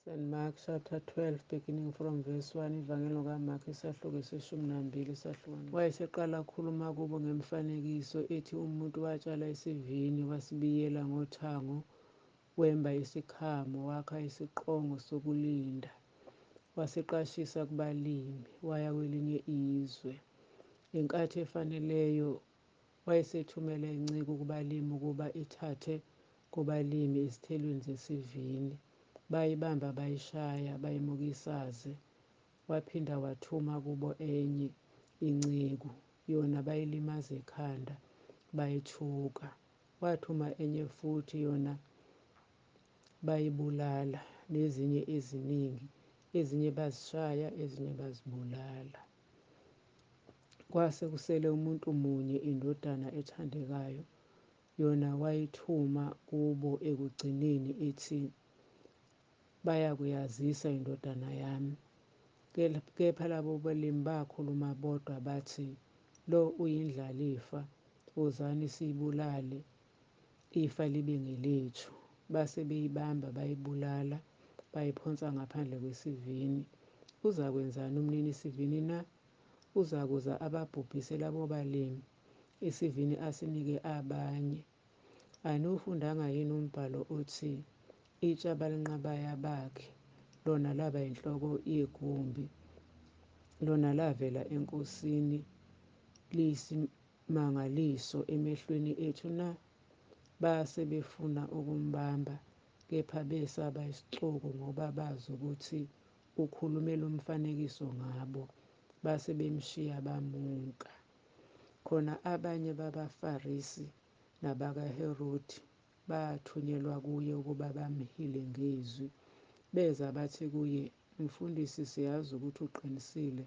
St. Mark chapter 12 beginning from verse 1. Ivangeli likaMark isahluko seshumi nambili isahluko. Wayeseqala ukukhuluma kubo ngemfanekiso ethi umuntu watshala isivini wasibiyela ngothango wemba isikhamo wakha isiqongo sokulinda wasiqashisa kubalimi waya kwelinye izwe. Ngenkathi efaneleyo wayesethumela inceku kubalimi ukuba ithathe kubalimi ezithelweni zesivini. Bayibamba bayishaya bayimukisaze. Waphinda wathuma kubo enye inceku, yona bayilimaza ekhanda bayithuka. Wathuma enye futhi, yona bayibulala, nezinye eziningi, ezinye bazishaya, ezinye bazibulala. Kwase kusele umuntu munye, indodana ethandekayo, yona wayithuma kubo ekugcineni ethi, bayakuyazisa indodana yami. Kepha labo balimi bakhuluma bodwa bathi, lo uyindlalifa, wozani siyibulale, ifa libe ngelethu. Base beyibamba bayibulala, bayiphonsa ngaphandle kwesivini. Uzakwenzani umninisivini na? Uzakuza ababhubhise labo balimi, isivini asinike abanye. Aniwufundanga yini umbhalo othi, itshe abalinqabayo abakhi, lona laba yinhloko yegumbi, lona lavela eNkosini, liyisimangaliso emehlweni ethu na? Base befuna ukumbamba, kepha besaba isixuku, ngoba bazi ukuthi ukhulume lo mfanekiso ngabo. Base bemshiya bamuka. Khona abanye babaFarisi nabakaHerodi bathunyelwa kuye ukuba bamhile ngezwi. Beza bathi kuye, Mfundisi, siyazi ukuthi uqinisile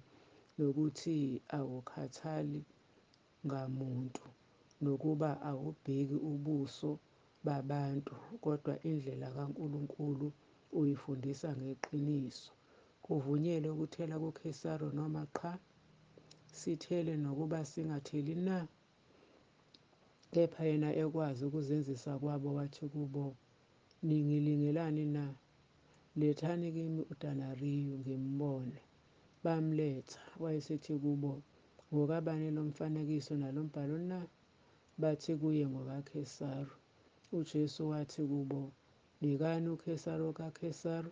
nokuthi awukhathali ngamuntu, nokuba awubheki ubuso babantu, kodwa indlela kaNkulunkulu uyifundisa ngeqiniso. Kuvunyelwe ukuthela kuKhesari noma qha? Sithele nokuba singatheli na? Kepha yena ekwazi ukuzenzisa kwabo wathi kubo, Ningilingelani na? Lethani kimi udenariyu ngimbone. Bamletha. Wayesethi kubo, Ngokabani lo mfanekiso nalo mbhalo na? Bathi kuye, NgokaKhesari. UJesu wathi kubo, Nikani uKhesari okaKhesari,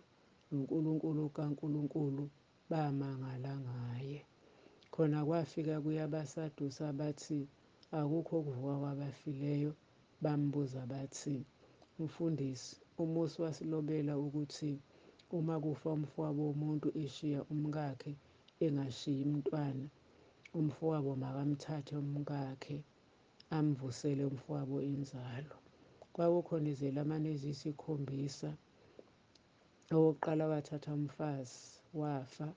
noNkulunkulu okaNkulunkulu. Bamangala ngaye. Khona kwafika kuye abaSadusi abathi akukho ukuvuka kwabafileyo, bambuza bathi, Mfundisi, uMose wasilobela ukuthi uma kufa umfowabo womuntu eshiya umkakhe engashiyi mntwana, umfowabo makamthathe umkakhe amvusele umfowabo inzalo. Kwakukhona izelamani eziyisikhombisa. Owokuqala wathatha umfazi, wafa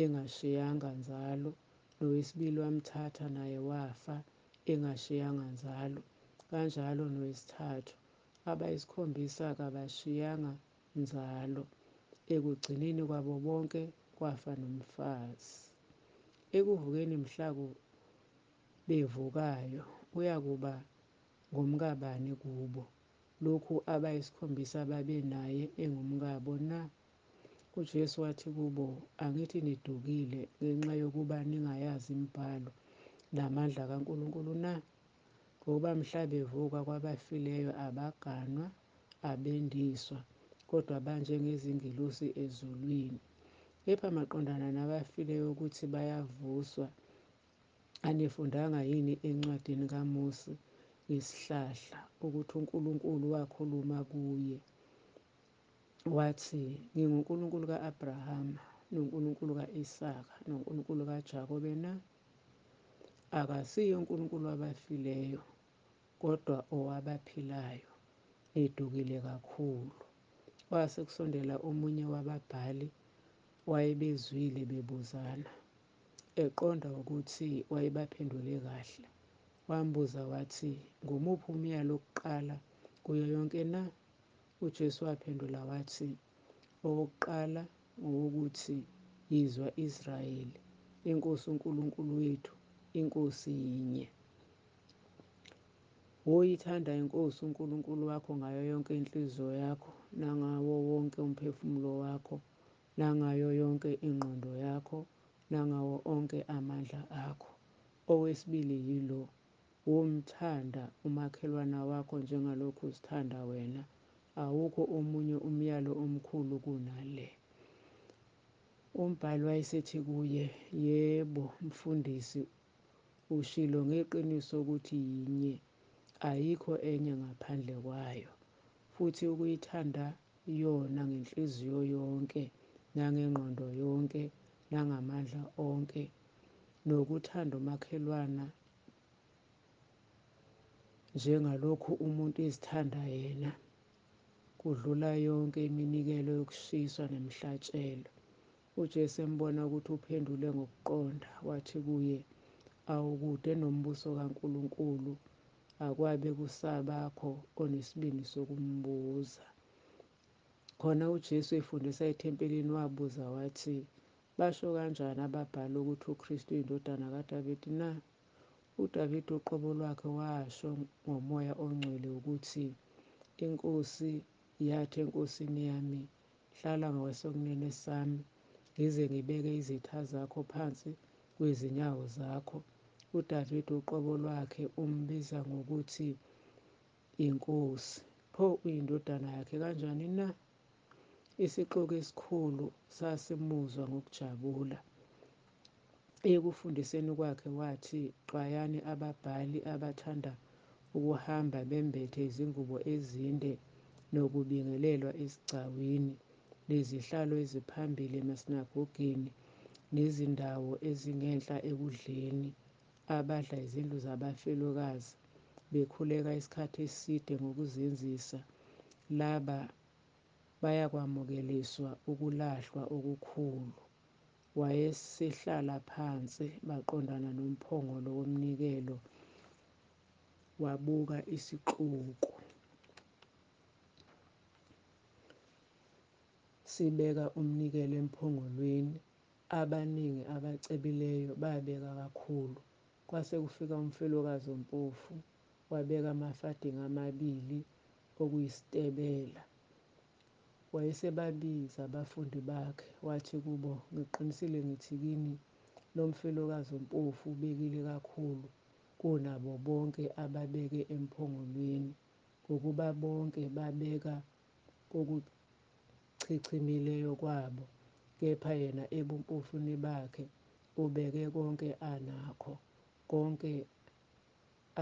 engashiyanga nzalo. Nowesibili wamthatha, naye wafa engashiyanga nzalo, kanjalo nowesithathu. Abayisikhombisa kabashiyanga nzalo. Ekugcineni kwabo bonke kwafa nomfazi. Ekuvukeni mhla bevukayo, uyakuba ngumkabani kubo, lokhu abayisikhombisa babenaye engumkabo na? UJesu wathi kubo, Angithi nidukile ngenxa yokuba ningayazi imibhalo namandla kaNkulunkulu na? Ngokuba mhla bevuka kwabafileyo abaganwa, abendiswa, kodwa banjengezingelosi ezulwini. Kepha maqondana nabafileyo ukuthi bayavuswa, anifundanga yini encwadini kaMose ngesihlahla, ukuthi uNkulunkulu wakhuluma kuye, wathi, NginguNkulunkulu ka-Abrahama, noNkulunkulu ka-Isaka, noNkulunkulu kaJakobe na? Akasiye uNkulunkulu wabafileyo, kodwa owabaphilayo. Nidukile kakhulu. Kwase kusondela omunye wababhali, wayebezwile bebuzana. Eqonda ukuthi wayebaphendule kahle, wambuza wathi, Ngumuphi umyalo wokuqala kuyo yonke na? UJesu waphendula wathi, Owokuqala ngowokuthi, Yizwa Israyeli, iNkosi uNkulunkulu wethu, iNkosi yinye. Woyithanda iNkosi uNkulunkulu wakho ngayo yonke inhliziyo yakho, nangawo wonke umphefumulo wakho, nangayo yonke ingqondo yakho, nangawo onke amandla akho. Owesibili yilo: Womthanda umakhelwana wakho njengalokhu uzithanda wena. Awukho omunye umyalo omkhulu kunale. Umbhali wayesethi kuye, Yebo, mfundisi, ushilo ngeqiniso ukuthi yinye, ayikho enye ngaphandle kwayo. Futhi ukuyithanda yona ngenhliziyo yonke, nangengqondo yonke, nangamandla onke, nokuthanda umakhelwana njengalokhu umuntu ezithanda yena, kudlula yonke iminikelo yokushiswa nemihlatshelo. UJesu embona ukuthi uphendule ngokuqonda, wathi kuye, Awukude nombuso kaNkulunkulu. Akwabe kusabakho onesibindi sokumbuza. Khona uJesu efundisa ethempelini wabuza wathi, Basho kanjani ababhali ukuthi uKristu uyindodana kaDavide na? UDavide uqobo lwakhe washo ngoMoya oNgcwele ukuthi, INkosi yathi eNkosini yami, Hlala ngakwesokunene sami, ngize ngibeke izitha zakho phansi kwezinyawo zakho. UDavide uqobo lwakhe umbiza ngokuthi iNkosi. Pho uyindodana yakhe kanjani na? Isixuku esikhulu sasimuzwa ngokujabula. Ekufundiseni kwakhe wathi, Xwayani ababhali abathanda ukuhamba bembethe izingubo ezinde nokubingelelwa esigcawini, nezihlalo eziphambili emasinagogeni, nezindawo ezingenhla ekudleni, abadla izindlu zabafelokazi, bekhuleka isikhathi eside ngokuzenzisa. Laba bayakwamukeliswa ukulahlwa okukhulu. Wayesehlala phansi maqondana nomphongolo womnikelo, wabuka isixuku sibeka umnikelo emphongolweni. Abaningi abacebileyo babeka kakhulu. Kwase kufika umfelokazi ompofu, wabeka amafadingi amabili okuyisitebela. Wayesebabiza abafundi bakhe, wathi kubo, Ngiqinisile ngithi kini, lo mfelokazi ompofu ubekile kakhulu kunabo bonke ababeke emphongolweni, ngokuba bonke babeka kokuchichimileyo kwabo, kepha yena ebumpofini bakhe ubeke konke anakho, konke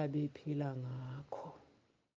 abephila ngakho.